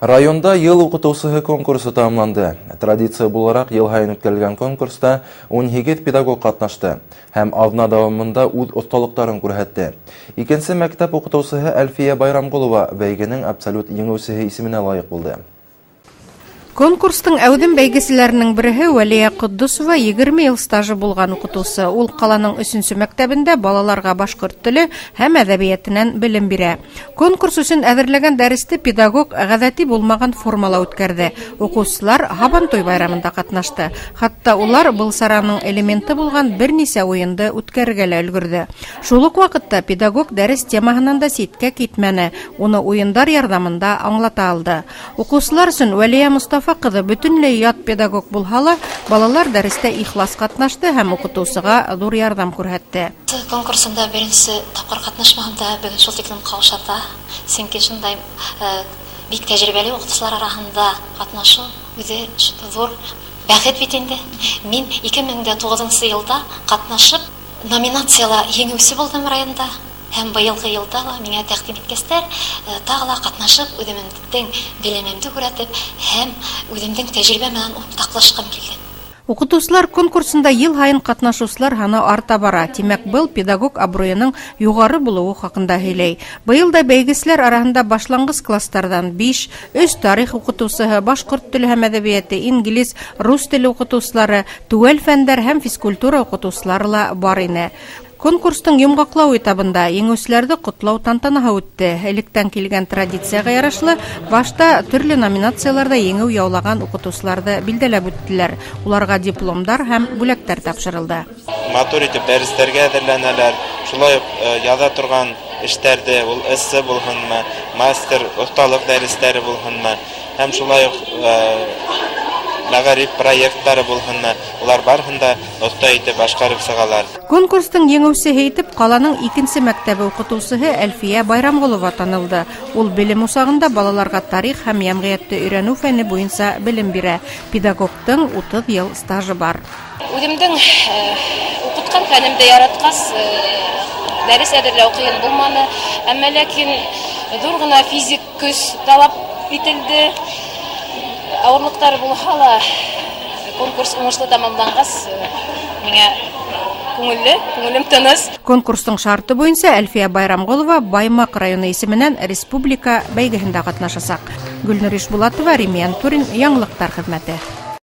Районда «Йыл уҡытыусыһы» конкурсы тамамланды. Традиция булараҡ, йыл һайын үткәрелгән конкурста 18 педагог ҡатнашты һәм аҙна дауамында үҙ оҫталыҡтарын күрһәтте. Икенсе мәктәп уҡытыусыһы Әлфиә Байрамғолова бәйгенең абсолют еңеүсеһе исеменә лайыҡ булды. Конкурстың әүҙем бәйгеселәренең береһе Вәлиә Ҡотдосова — 20 йыл стажы булған уҡытыусы. Ул ҡаланың өсөнсө мәктәбендә балаларға башҡорт теле һәм әҙәбиәтенән белем бирә. Конкурс өсөн әҙерләгән дәресте педагог ғәҙәти булмаған формала үткәрҙе. Уҡыусылар Һабантуй байрамында ҡатнашты. Хатта улар был сараның элементы булған бер нисә уйынды үткәрергә лә өлгөрҙө. Шул уҡ ваҡытта педагог дәрес темаһынан да ситкә китмәне, уны уйындар ярҙамында аңлата алды. Уҡыусылар өсөн Вәлиә Мостафа ҡыҙы бөтөнләй ят педагог булһа ла, балалар дәрестә ихлас ҡатнашты һәм уҡытыусыға ҙур ярҙам күрһәтте. Конкурсында беренсе тапҡыр ҡатнашмаһам да, бөгөн шул тиклем ҡаушата, сөнки шундай бик тәжрибәле уҡытыусылар араһында ҡатнашыу үҙе ҙур бәхет бит инде. Мин 2009 йылда ҡатнашып, номинацияла еңеүсе булдым районда. Һәм быйылғы йылда ла миңә тәҡдим иткәстәр, тағы ла ҡатнашып, үҙемдең белемемде күрһәтеп һәм үҙемдең тәжрибә менән уртаҡлашҡым килде. Уҡытыусылар конкурсында йыл һайын ҡатнашыусылар һаны арта бара. Тимәк, был педагог абруйының юғары булыуы хаҡында һөйләй. Быйыл да бәйгеселәр араһында башланғыс класстарҙан 5, 3 тарих уҡытыусыһы, башҡорт теле һәм әҙәбиәте, инглиз, рус теле уҡытыусылары, теүәл фәндәр һәм физкультура уҡытыусылары ла бар ине. Конкурстың йомғаҡлау этабында еңеүселәрҙе ҡотлау тантанаһы үтте. Электән килгән традицияға ярашлы, башта төрлө номинацияларҙа еңеү яулаған уҡытыусыларҙы билдәләп үттеләр. Уларға дипломдар һәм бүләктәр тапшырылды. Матур итеп дәрестәргә әҙерләнәләр, шулай уҡ яҙа торған эштәрҙе, ул эссе булһынмы, мастер, оҫталыҡ дәрестәре булһынмы, һәм шулай уҡ мәғариф проекттары булһынмы, улар барыһын да оҫта итеп башҡарып сығалар. Конкурстың еңеүсеһе итеп ҡаланың икенсе мәктәбе уҡытыусыһы Әлфиә Байрамғолова танылды. Ул белем усағында балаларға тарих һәм йәмғиәтте өйрәнеү фәне буйынса белем бирә. Педагогтың 30 йыл стажы бар. Үҙемдең уҡытҡан фәнемде яратҡас, дәрес әҙерләү ҡыйын булманы. Әммә ләкин ҙур ғына физик көс талап ителде. Ауырлыҡтар булһа ла, конкурс уңышлы тамамланғас, миңә күңелле, күңелем тыныс. Конкурстың шарты буйынса Әлфиә Байрамғолова Баймаҡ районы исеменән республика бәйгеһендә ҡатнашасаҡ. Гөлнур Ишбулатова, Римиян Турин, Яңылыҡтар хеҙмәте.